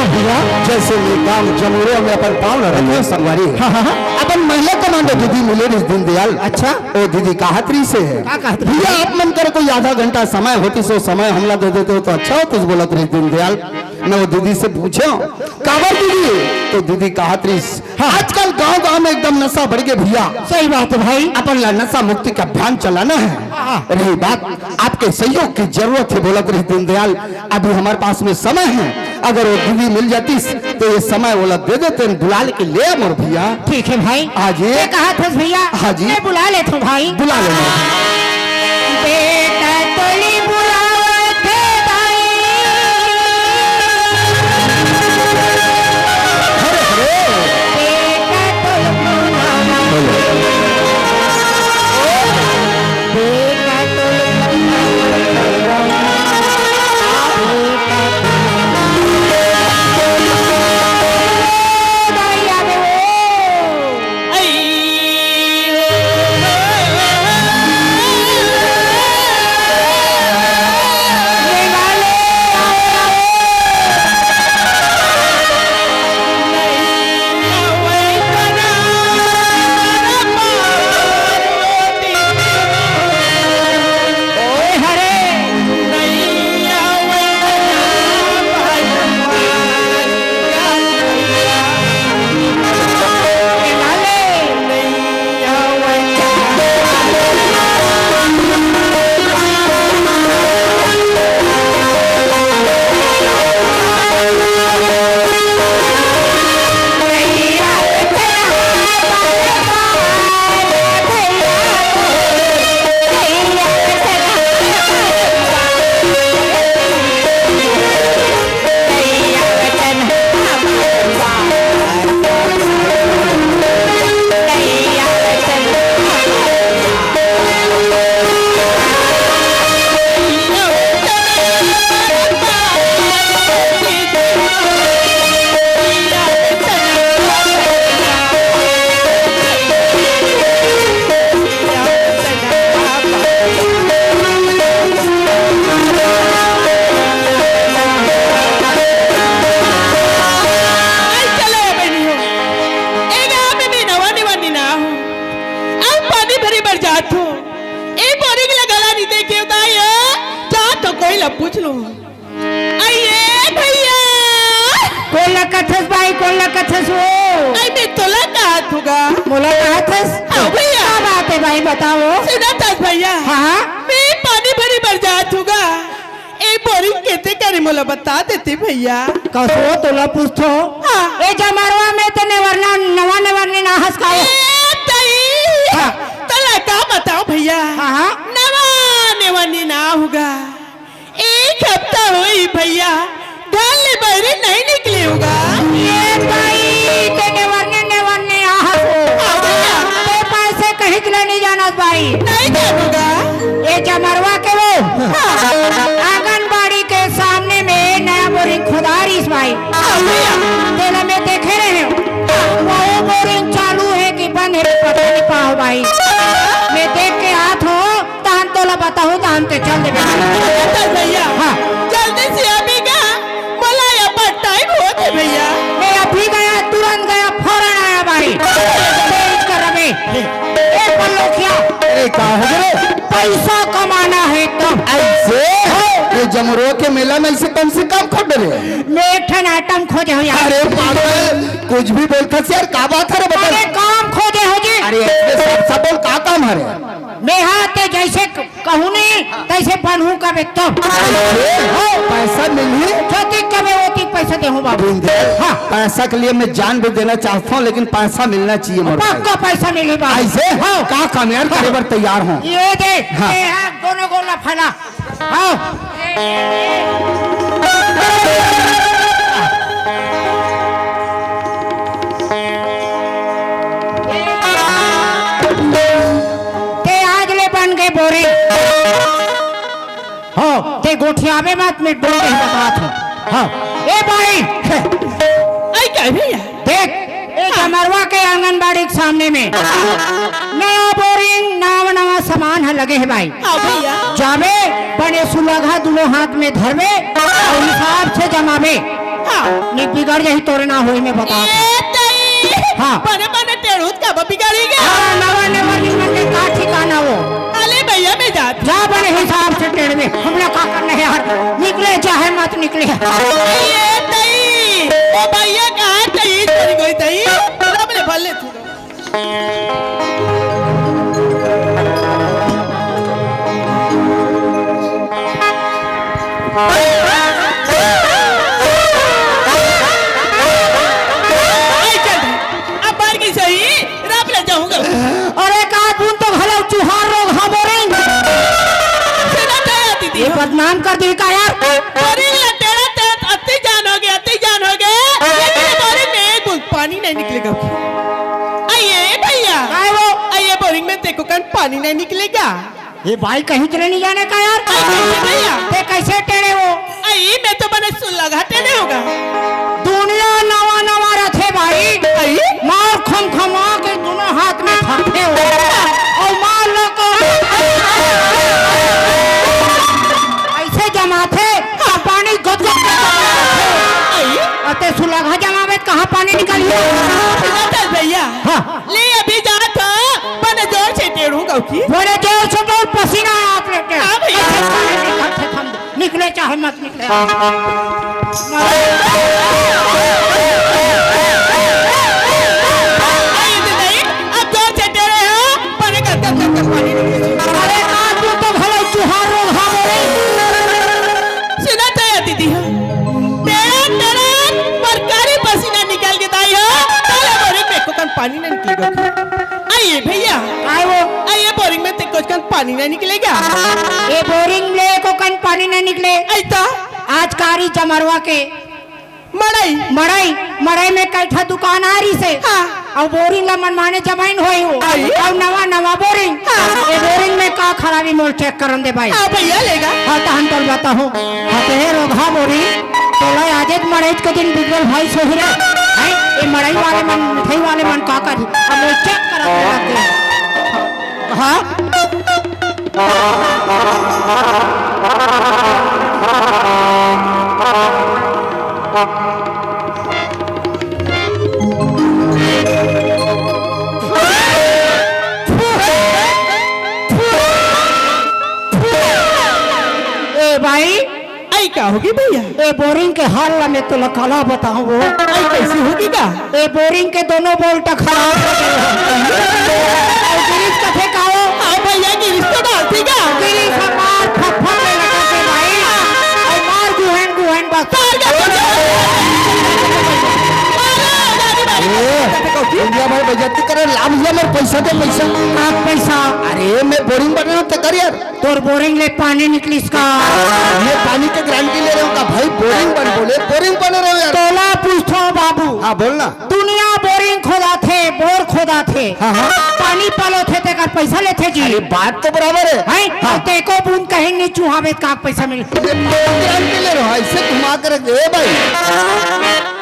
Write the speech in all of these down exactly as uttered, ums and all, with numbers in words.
भैया, जैसे मैं गांव जमुरिया में अपन पाँव ल रखे संगवारी। हाँ, हाँ, हाँ। अपन महिला कमांडो दीदी मिले रिहिस दीनदयाल। अच्छा। ओ दीदी कहत रिहिसे हे, का कहत रिहिसे? भैया, आप मन कर कोई आधा घंटा समय होतिस, ओ समय हमला दे देते हो तो अच्छा होतिस, बोलत रिहिस दीनदयाल। मैं ओ दीदी से पूछेंव, काबर दीदी? तो दीदी कहत रिहिस, हाँ। आजकल गांव-गांव में एकदम नशा बढ़ गे भैया। सही बात है भाई। अपन ला नशा मुक्ति का अभियान चलाना है। हाँ। रही बात, आपके सहयोग की जरूरत है, बोलत रिहिस दीनदयाल। अभी हमारे पास में समय है, अगर वो दीदी मिल जातिस तो ये समय ओला दे देते, बुला लेके ले आ मोर भैया। ठीक है भाई। हाँ जी। ये कहा था भैया? हाँ जी। मैं बुला लेता हूँ भाई। बुला ले मोर। बेटा तोली बुलावत हे भाई। अरे, अरे। बेटा तोली बुलावत हे। अरे चलो ए बहिनी हो, ए गाँव में मैं नवा नवा नी ना हूँ। अब पानी भरे बर जात हूँ। ए बोरिंग ला गला नी देखे उताई हो, जा तो कोई ला पूछ लो। अइए भैया। कोन ला कथस भाई, कोन ला कथस हो? अई मैं तोला कहत हूँ गा। मोला कहत हस? हाँ भैया। का बात है भाई, बताओ। सुनत हस भैया? हाँ, हाँ। मैं पानी भरे बर जात हूँ गा। ए बोरिंग केते करे मोला बता देते भैया। कसो तोला पूछथो। हाँ। ए जमरवा में तो नेवरना, नवा नेवरनी ना हस का हो? ए तई। हाँ। तोला का बताओ भैया? हाँ, हाँ। नवा नेवरनी ना हूँ गा। एक हफ्ता होई भैया, घर ले बहरे नहीं निकले हूँ गा। ए भाई, ते नेवरने, नेवरने आहस हो। हाँ भैया। ते पैसे कहीं के लिए नहीं जानत भाई। नहीं जानूँ गा। ए जमरवा के वो हाँ। आंगनबाड़ी के सामने में नया बोरिंग खोदा रिहिस भाई। हाँ भैया। तेला मैं देखे रहे हूँ। वो बोरिंग चालू है कि बंद है, पता नहीं पाओ भाई। मैं देख के आत हूँ। तहन तोला बताहूँ, तहन ते चल देबे। चल भैया। हाँ। जल्दी से अभी गा, मोला यहाँ पर टाइम होत हे भैया। मैं अभी गया, तुरंत गया, फौरन आया भाई। तेज कर अबे। ए पल्लोखिया। अरे का हो रे? पैसा कमाना है तो। ऐसे? हाँ। ये जमरो के मेला में ऐसे कौन से काम खोज रे? मैं एक ठन आइटम खोजे हूँ यार। अरे पागल, कुछ भी बोलथस यार, का बात है रे बता? अरे काम खोजे हूँ जी। अरे ऐसे सब, सब बोल, का काम है रे? मैं हा ते जैसे क-, कहूँ नहीं, तैसे बनहूँ कबे तो। अरे, हो। पैसा मिलही? जोतिक कबे ओतिक पैसा देहूँ बाबू। बुंदे, हाँ। पैसा के लिए मैं जान भी देना चाहता हूँ, लेकिन पैसा मिलना चाहिए मोर भाई। पक्का पैसा मिलही बाबू। ऐसे? हाँ। का काम यार करे बर तैयार हूँ? ये दे, हाँ। ये हा, दोनों गोला फैला। हाँ। ते आज ले बन गे बोरिंग। हाँ। ते गोठियाबे मत, मैं डोल के बतात हूँ। हाँ। ए भाई। आई का भैया? देख, ए हाँ। जमरवा के आंगनबाड़ी के सामने में नया बोरिंग, नवा नवा सामान ह लगे हे भाई। हाँ भैया। जाबे, बने सुलघा दुनों हाथ में धरबे अउ हिसाब से जमाबे। नी बिगड़ जाही तोरे ना होई, मैं बता। ए तई। हाँ। बने बने टेढ़ूत का बा बिगड़ी गे। हाँ, नवा नवा निमन के का ठिकाना वो। अले भैया, मैं जात। जा बने हिसाब से टेढ़ में, हमला का करना है यार, निकले चाहे मत निकले। ए तई, ओ भैया कहाँ तई, चली गई तई, सब ले भले तू। अब बार की सही, राम ले जाऊंगा। अरे का बूंद तो घलो चुहार रोग हा बोरिंग। सुना था दीदी। ये बदनाम कर दी का यार? बोरिंग ला टेढ़ा टेढ़ा अति जान हो गया, अति जान हो गया। लेकिन बोरिंग में एक बूंद पानी नहीं निकलेगा। आइए भैया। काय वो? आइए बोरिंग में देखो कन पानी नहीं निकलेगा। ये बाई कहीं चले नहीं जाने का यार। आई कैसे भैया? ते कैसे टेढ़े हो? आई मैं तो बने सुलगा टेढ़े होगा। दुनिया नवा नवा रथे भाई। आई? मार खमखमा के दोनों हाथ में थपथे हो। और मार लो को ऐसे जमाथे, पानी गद गद के जमाथे। आई? अते सुलगा जमावे त कहाँ पानी निकलिए? सुना था भैया। हाँ। ले अभी जात ह, बने जोर से टेढ़ू गौकी। बड़े जोर से बोल, पसीना आप लेके। हाँ भैया। अच्छा, निकले चाहे मत निकले। आई तो नहीं, अब जोर से टेढ़े हो, बने कर कर कर कर पानी निकले। अरे का तू तो भले चुहार रोग हा बोले। सुना था दीदी हो, टेढ़ा टेढ़ा बरकारी पसीना निकल के दाई हो, ताले बोरे पे को कन पानी नहीं निकलेगा। आइए भैया। आए वो। आइए बोरिंग में ते कुछ कन पानी नहीं निकलेगा। ये बोरिंग में को कन पानी नहीं निकले। आई तो। आज कारी जमरवा के मड़ई। मड़ई, मड़ई में कई ठा दुकान आ रही से। हाँ। और बोरिंग ला मनमाने जमाइन होई हो। आई। और नवा नवा बोरिंग। हाँ। ये बोरिंग में का खराबी मोल चेक करन दे भाई। हाँ भैया लेगा। हाँ, तहन तोल बताहूँ। हाँ, ते हे रोगहा बोरिंग, तोला आजेज मड़ईच के दिन बिगड़ल भाई सोही रे। हैं? ये मड़ई वाले मन, मिठाई वाले मन का करी? अब वो चेक करत रहते हैं। हाँ? ए भाई, आई का होगी भैया? ए बोरिंग के हाल ला मैं तोला काला बताऊं वो। आई कैसी होगी का? ए बोरिंग के दोनों बोल्ट खराब हो गए हैं। और गिरीश कथे का हो? हाँ भैया, गिरीश तो डालती का? गिरीश हमार फटफट में लगा के भाई। और मार गुहन गुहन बस। मार के ए, इंडिया भाई बेइज्जती करे, लाभ लिया मेरे पैसा दे, पैसा। का पैसा? अरे, मैं बोरिंग बन रहा हूँ, ते कर यार। तोर बोरिंग ले पानी निकलिस का? ये पानी के गारंटी ले रहे हो का भाई? बोरिंग बन बोले, बोरिंग बन रहे हो यार। तोला पूछथो बाबू। हाँ, बोल ना। दुनिया बोरिंग खोदाथे, बोर खोदाथे। हाँ, हाँ। पानी पलोथे, तेकर पैसा लेथे जी। अरे, बात तो बराबर है। हैं? हाँ। तेको बूंद कहीं नहीं चुहावे, का पैसा मिले? ये बोरिंग गारंटी ले रहे हो, ऐसे घुमा के रख दे, ए भाई।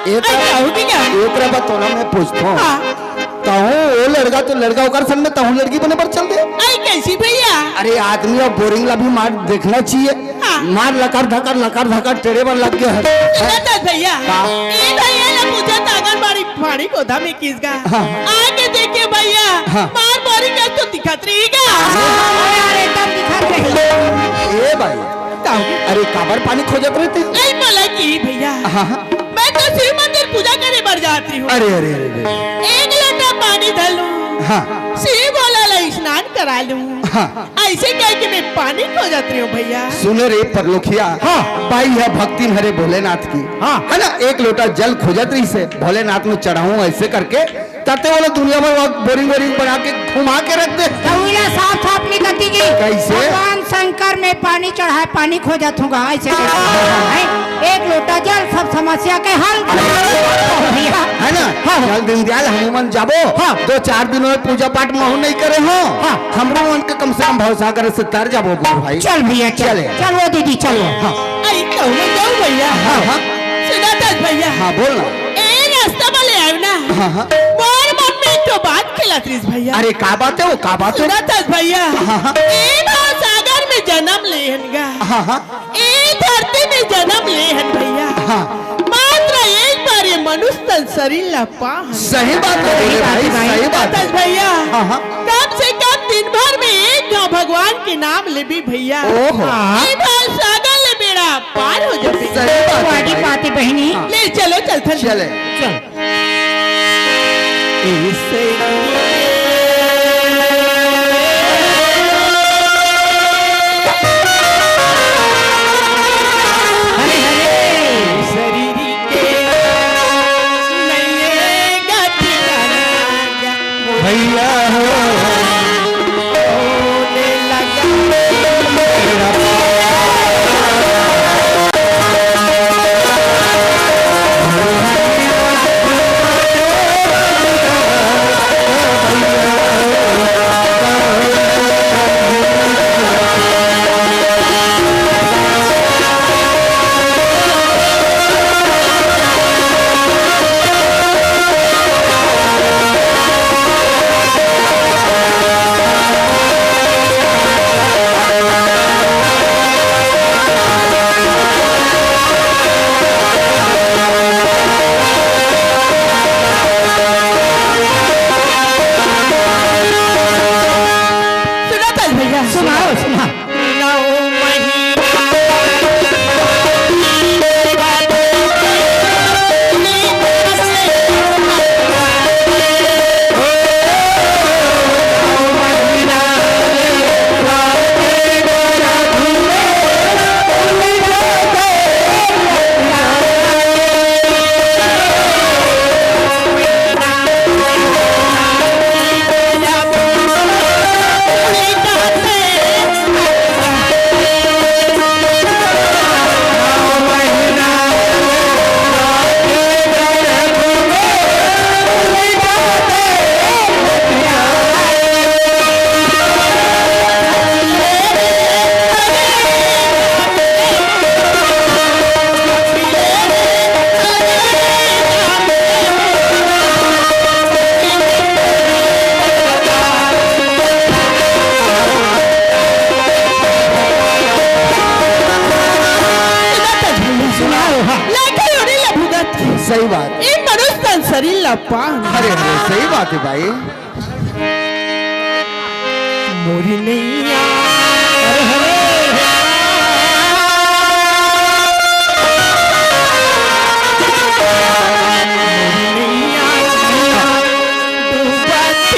एक अरे, बात, कहू की क्या? एक बात तो ना मैं पूछता हूँ। हाँ। तहूँ वो लड़का तो लड़का ओकर संग में तहूँ लड़की बने बर चल दे। आई कैसी भैया? अरे आदमी अब बोरिंग ला भी मार देखना चाहिए। हाँ। मार लकर धकर लकर धकर टेढ़े बर लग गया है। सुनत हस भैया? का? ए भैया ला पूछा त आंगनबाड़ी फाड़ी कोधा में किस गा? हाँ। आके देखे भैया, हाँ। मार बोरिंग का तो दिखत रही गा। अरे यार एकदम दिखत रही। ए भाई, का हो गया? अरे काबर पानी खोजत रहिथे? नहीं बोला कि भैया। हाँ, हाँ। मैं तो शिव मंदिर पूजा करे बर जात रही हूँ। अरे, अरे, अरे, अरे। एक लोटा पानी धर लूं। हाँ। शिव भोला ला स्नान करा लूं। हाँ। ऐसे कह के मैं पानी खोजत रही हूँ भैया। सुनो रे परलोकिया। हाँ। बाई है भक्ति में हरे भोलेनाथ की। हाँ। है ना, एक लोटा जल खोजत रहिसे, भोलेनाथ में चढ़ाऊं ऐसे करके। तते वाला दुनिया में वो बोरिंग वोरिंग बना के घुमा के रख दे। तहुला साफ साफ निकलती जी। कैसे? भगवान शंकर में पानी चढ़ाए, पानी खोजत हूँ गा, ऐसे करके। हैं? एक लोटा जल, सब समस्या के हल। भैया। है ना? हाँ। चल दीनदयाल, हम मन जाबो। हाँ। दो चार दिन में पूजा पाठ महू नहीं करे हो। हाँ। हमरो मन के कम से कम भवसागर से तर जाबो गुरु भाई। चल भैया, चल। चले। चल वो दीदी, चल वो। हाँ। आई कहूँ मैं जाऊँ भैया। हाँ, हाँ। सुना था भैया। हाँ, बोल ना। ए रास्ता में ले आयो ना। हाँ, हाँ। मोर मन में एक ठो बात खेलत रहिस भैया। अरे का बात है वो, का बात है? सुना था भैया। हाँ, हाँ। ए भवसागर में जन्म ले हन गा। हाँ, हाँ। ए धरती में जन्म ले हन भैया। हाँ। मात्र मनुष्य तन शरीर ला पाहन। सही बात है, बोले भाई, सही बात है। भैया, हाँ, हाँ। कम से कम दिन भर में एक घांव भगवान के नाम लेबे भैया। ओहो। हाँ। ए भाई, सागर ले बेड़ा पार हो जाबे। सही बात है भाई। बात है बहिनी। हाँ। ले चलो, चलथन। चले। चल। हरे हरे। शरीर के नैये गति करग। भैया हो। होने लगा। सुना था भैया, सुनाओ, सुना। नौ महीना सुनाओ, हाँ। लइका लोरी ला भुगत के। सही बात। ए मनुष्य तन शरीर ला पान। अरे, अरे, सही बात है भाई। मोरी नैया। अरे, अरे। मोरी नैया, नैया, डूबत मझधार।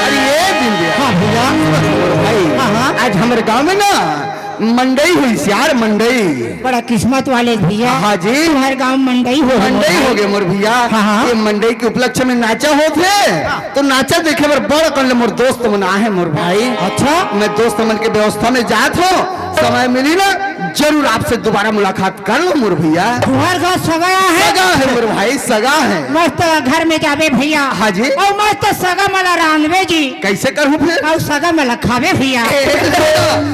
अरे ये दिन भैया। हाँ भैया। भाई, हाँ, हाँ। आज हमर गांव में ना मंडई होइस यार, मंडई। बड़ा किस्मत वाले भैया। हाँ जी। तुम्हर गांव मंडई हो गए। मंडई हो गए मोर भैया। हाँ, हाँ। ये मंडई के उपलक्ष्य में नाचा होत हे, हाँ। तो नाचा देखे बर बड़ कन ले मोर दोस्त मन आहे मोर भाई। अच्छा। मैं दोस्त मन के व्यवस्था में जात हो, समय मिली ना जरूर आपसे दोबारा मुलाकात कर लो मोर भैया। तुम्हर गांव सगा है? सगा है मोर भाई, सगा है। मस्त घर में जाबे भैया। हाँ जी। अउ मस्त सगा मन ला रांधबे जी। कैसे करहूँ फिर? अउ सगा मन ला खाबे भैया। ए,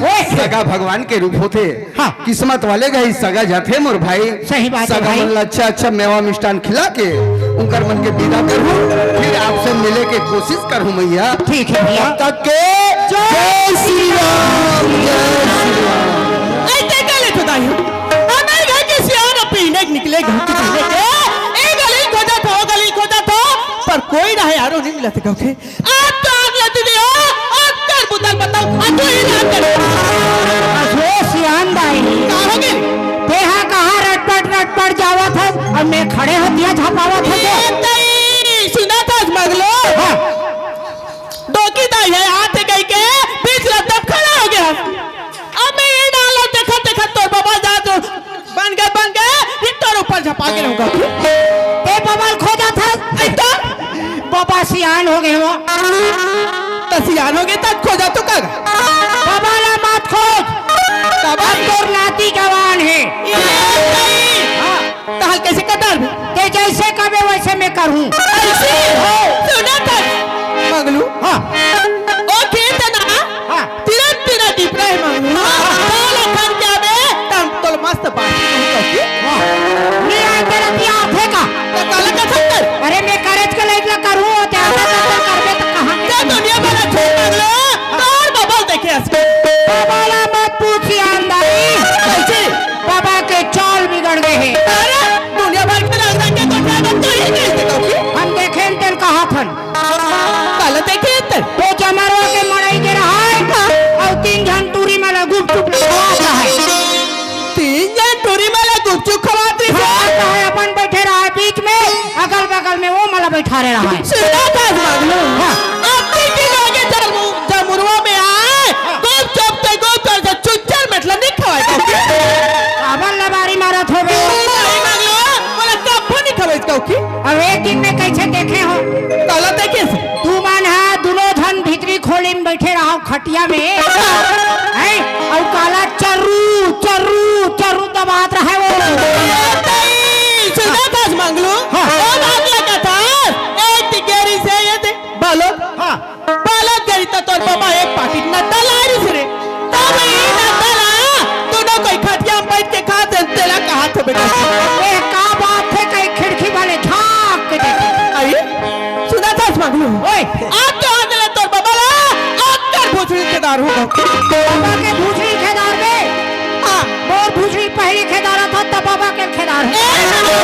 ओए। सगा भगवान के रूप होथे। हाँ। किस्मत वाले का ही सगा जाथे मोर भाई। सही बात है सगा भाई। मन ला अच्छा अच्छा मेवा मिष्ठान खिला के उनकर मन के विदा करहूँ, फिर आपसे मिले के कोशिश करहूँ मैया। ठीक है भैया। तब तक के जय श्री राम, जय श्री राम। ऐ ते का ले तो दाई हो। हमारे घर के सियान अब पीने के निकले, घर के पीने के। ए गली खोजत हो, गली खोजत हो, पर कोई ना है यारो, नहीं मिलत गौथे। आप तो आग लग दीदी हो, आप कर बुतल बताओ, आ तू ही ना कर। अरे सियान दाई। का हो गई? तेहा कहाँ रटपट रटपट जावत है, अब मैं खड़े हथिया झपावत है तो? ए दाई, सुना था मगलो? हाँ। डोकी दाई है, हाथ गई के बीच रस्ता खड़ा हो गया। अब हो गे हो। त सियान हो गे, त खोजा तो कर। बाबा ला मत खोज। काबर? अब तोर नाती जवान हे। ये सही। हाँ। तहल कैसे कतर? ते जैसे कबे वैसे मैं करूँ। ऐसे? हो। सुना था। मंगलू। हाँ। ओ खेत ना। हाँ। तिरत तिरत डिपरा हे मंगलू। हाँ। साला खान क्या बे? तम तोल मस्त बात नहीं करती। वाह। नहीं आए तेरा क्या आथे का? त काला कथन कर। अरे मैं करेज के लाइक ला करूँ, ते आधा कथन करबे त कहाँ? ते दुनिया भर छोड़ मंगलू। तोर बबल देखे हंस के। बाबा ला मत पूछ यार दाई। कैसे? बाबा के चाल बिगड़ गए हैं। अरे, दुनिया भर के रंगन के कोठा में कहीं नहीं थे कभी। हम देखे न तेल कहा थन। काला देखे ते? वो जमरवा के मड़ई के रहा है। हाँ। और तीन झन टूरी मला गुपचुप खवात रहा है। तीन झन टूरी मला गुपचुप खवात रही है। खवात रहा है, अपन बैठे रहा है बीच में, अगल बगल में वो मला बैठा रहे रहा है। सुना था मंगलू। हाँ। अब तीन दिन आगे जमू-, जमुरवा में आए, हाँ। गुपचुप ते गुपचुप से चुच्चर मतलब नहीं खवाएगा। काबर लबारी मारत होबे? नहीं मंगलू, मोला कब्बो नहीं खवाइस कौकी। अब एक दिन में कैसे देखे हो? काला देखे से? तू मन हा दुनो झन भीतरी खोली में बैठे रहो खटिया में। हैं? अउ काला चर्रू, चर्रू, चर्रू दबात रहे वो। ए तई, सुना था मंगलू? हाँ। ओ बात लगा था। ए टिकेरी से ये दे, बालो। हाँ। बालक गई तो तोर बाबा एक पाकिट नड्डा ला रही रे। तब ये नड्डा ला, दोनों कोई खटिया में बैठ के खा दे, तेला कहा थे बेटा। ए, का बात है, कहीं खिड़की वाले झांक के देखे। अरे, सुना था मंगलू? ओए। आज तो आज ले तोर बाबा ला, आज कर भोसड़ी खेदार हो गो। बाबा के भोसड़ी खेदार बे। हाँ। मोर भोसड़ी पहली खेदारा था, तब बाबा के खेदार हो। ए,